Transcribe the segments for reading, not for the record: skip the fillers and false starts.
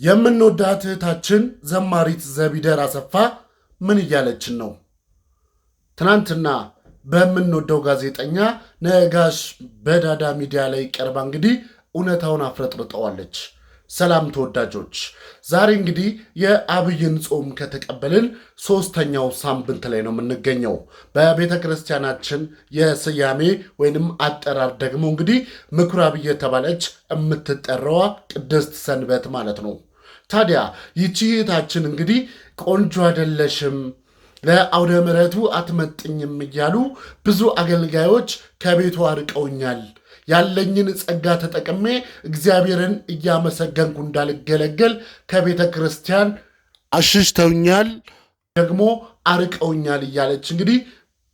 የምንወዳት እህታችን ዘማሪት ዘቢደር አሰፋ ምን እያለችን ነው? ትናንትና በምንወደው ጋዜጠኛ ነጋሽ በዳዳ ሚዲያ ላይ ቀርባ እንግዲህ እውነታውን አፍረጥርጠዋለች። ሰላም ተወዳጆች፣ ዛሬ እንግዲህ የአብይን ጾም ከተቀበልን ሶስተኛው ሳምንት ላይ ነው የምንገኘው። በቤተ ክርስቲያናችን የስያሜ ወይንም አጠራር ደግሞ እንግዲህ ምኩራብ እየተባለች የምትጠራዋ ቅድስት ሰንበት ማለት ነው። ታዲያ ይቺ እህታችን እንግዲህ ቆንጆ አይደለሽም፣ ለአውደ ምሕረቱ አትመጥኝም እያሉ ብዙ አገልጋዮች ከቤቱ አርቀውኛል፣ ያለኝን ጸጋ ተጠቅሜ እግዚአብሔርን እያመሰገንኩ እንዳልገለገል ከቤተ ክርስቲያን አሽሽተውኛል፣ ደግሞ አርቀውኛል እያለች እንግዲህ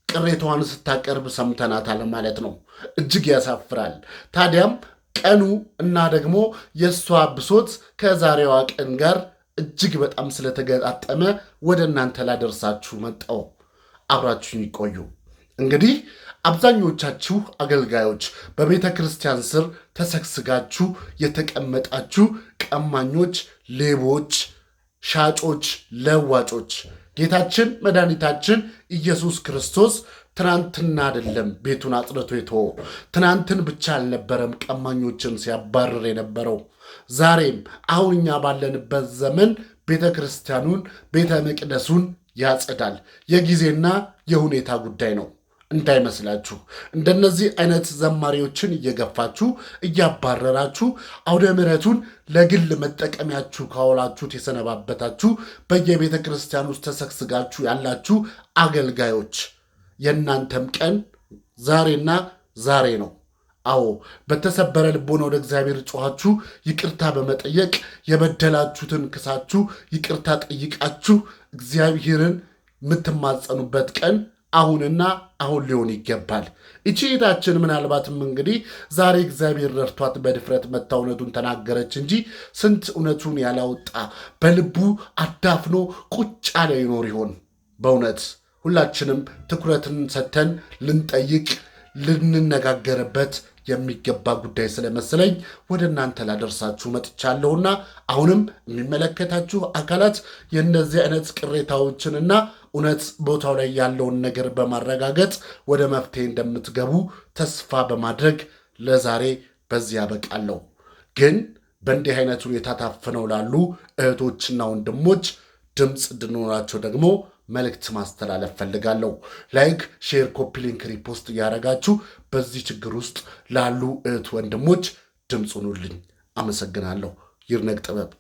ቅሬታዋን ስታቀርብ ሰምተናታል ማለት ነው። እጅግ ያሳፍራል። ታዲያም ቀኑ እና ደግሞ የእሷ ብሶት ከዛሬዋ ቀን ጋር እጅግ በጣም ስለተገጣጠመ ወደ እናንተ ላደርሳችሁ መጣው። አብራችሁን ይቆዩ። እንግዲህ አብዛኞቻችሁ አገልጋዮች በቤተ ክርስቲያን ስር ተሰግስጋችሁ የተቀመጣችሁ ቀማኞች፣ ሌቦች፣ ሻጮች፣ ለዋጮች ጌታችን መድኃኒታችን ኢየሱስ ክርስቶስ ትናንትና አይደለም ቤቱን አጽድቶ የተወው። ትናንትን ብቻ አልነበረም ቀማኞችን ሲያባርር የነበረው። ዛሬም አሁን እኛ ባለንበት ዘመን ቤተ ክርስቲያኑን ቤተ መቅደሱን ያጸዳል። የጊዜና የሁኔታ ጉዳይ ነው እንዳይመስላችሁ። እንደነዚህ አይነት ዘማሪዎችን እየገፋችሁ እያባረራችሁ አውደ ምሕረቱን ለግል መጠቀሚያችሁ ካወላችሁት የሰነባበታችሁ በየቤተ ክርስቲያን ውስጥ ተሰግስጋችሁ ያላችሁ አገልጋዮች የእናንተም ቀን ዛሬና ዛሬ ነው። አዎ፣ በተሰበረ ልቦና ወደ እግዚአብሔር ጮኻችሁ ይቅርታ በመጠየቅ የበደላችሁትን ክሳችሁ ይቅርታ ጠይቃችሁ እግዚአብሔርን የምትማጸኑበት ቀን አሁንና አሁን ሊሆን ይገባል። ይቺ እህታችን ምናልባትም እንግዲህ ዛሬ እግዚአብሔር ረድቷት በድፍረት መታ እውነቱን ተናገረች እንጂ ስንት እውነቱን ያላወጣ በልቡ አዳፍኖ ቁጭ ያለ ይኖር ይሆን? በእውነት ሁላችንም ትኩረትን ሰጥተን ልንጠይቅ ልንነጋገርበት የሚገባ ጉዳይ ስለመሰለኝ ወደ እናንተ ላደርሳችሁ መጥቻለሁና አሁንም የሚመለከታችሁ አካላት የእነዚህ አይነት ቅሬታዎችንና እውነት ቦታው ላይ ያለውን ነገር በማረጋገጥ ወደ መፍትሄ እንደምትገቡ ተስፋ በማድረግ ለዛሬ በዚህ ያበቃለሁ። ግን በእንዲህ አይነት ሁኔታ ታፍነው ላሉ እህቶችና ወንድሞች ድምፅ እንድንሆናቸው ደግሞ መልእክት ማስተላለፍ ፈልጋለሁ። Like፣ share፣ copy link፣ repost እያደረጋችሁ በዚህ ችግር ውስጥ ላሉ እህት ወንድሞች ድምፅ ሁኑልኝ። አመሰግናለሁ። ይርነግ ጥበብ።